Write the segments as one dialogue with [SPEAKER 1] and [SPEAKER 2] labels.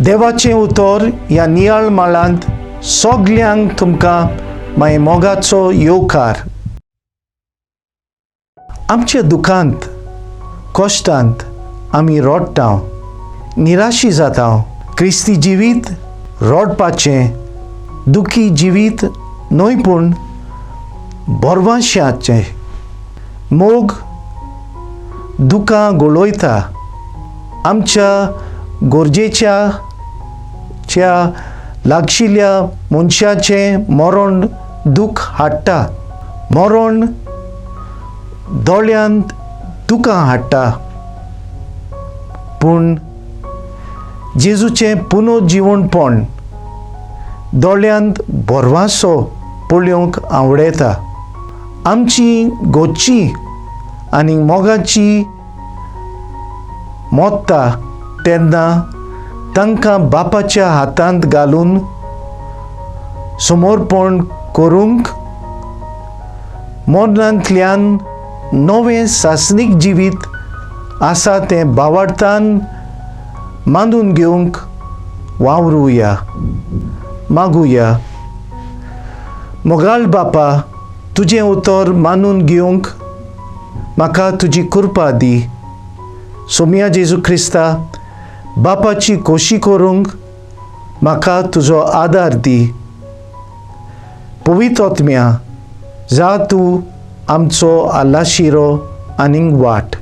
[SPEAKER 1] देवाचें उतर ह्या नियाळ माळांत सगल्यांक तुमकां मागीर मोगाचो येवकार. आमच्या दुखांत कश्टांत आमी रडटा, निराशी जाता. क्रिस्ती जिवीत रडपाचें दुखी जिवीत न्हय, पूण बोरवांशाचें. मोग दुकां गळयता. आमच्या गरजेच्या च्या लागशिल्ल्या मनशाचें मरण दूख हाडटा, मरण दोळ्यांत दुकां हाडटा, पूण जेजूचें पुनर्जिवणपण दोळ्यांत भरवासो पळोवंक आवडयता. आमची गोची आनी मोगाची मोत्ता तेन्ना तांकां बापाच्या हातांत घालून समर्पण करूंक, मरणांतल्यान नवें सासणीक जिवीत आसा तें बावार्थान मानून घेवंक वावरुया. मागुया. मोगाळ बापा, तुजें उतर मानून घेवंक म्हाका तुजी कृपा दी. सोमिया जेजू क्रिस्ता, बापाची खोशी करूंक म्हाका तुजो आदार दी. पवित्र आत्म्या, जा तूं आमचो आलाशिरो आनीक वाट.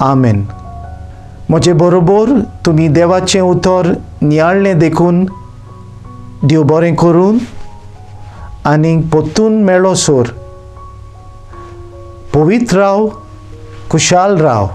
[SPEAKER 1] आमेन. म्हजे बरोबर तुमी देवाचें उतर नियाळ्ळें देखून देव बरें करून आनीक परतून मेळो सोर. पवित्र राव, खुशाल राव.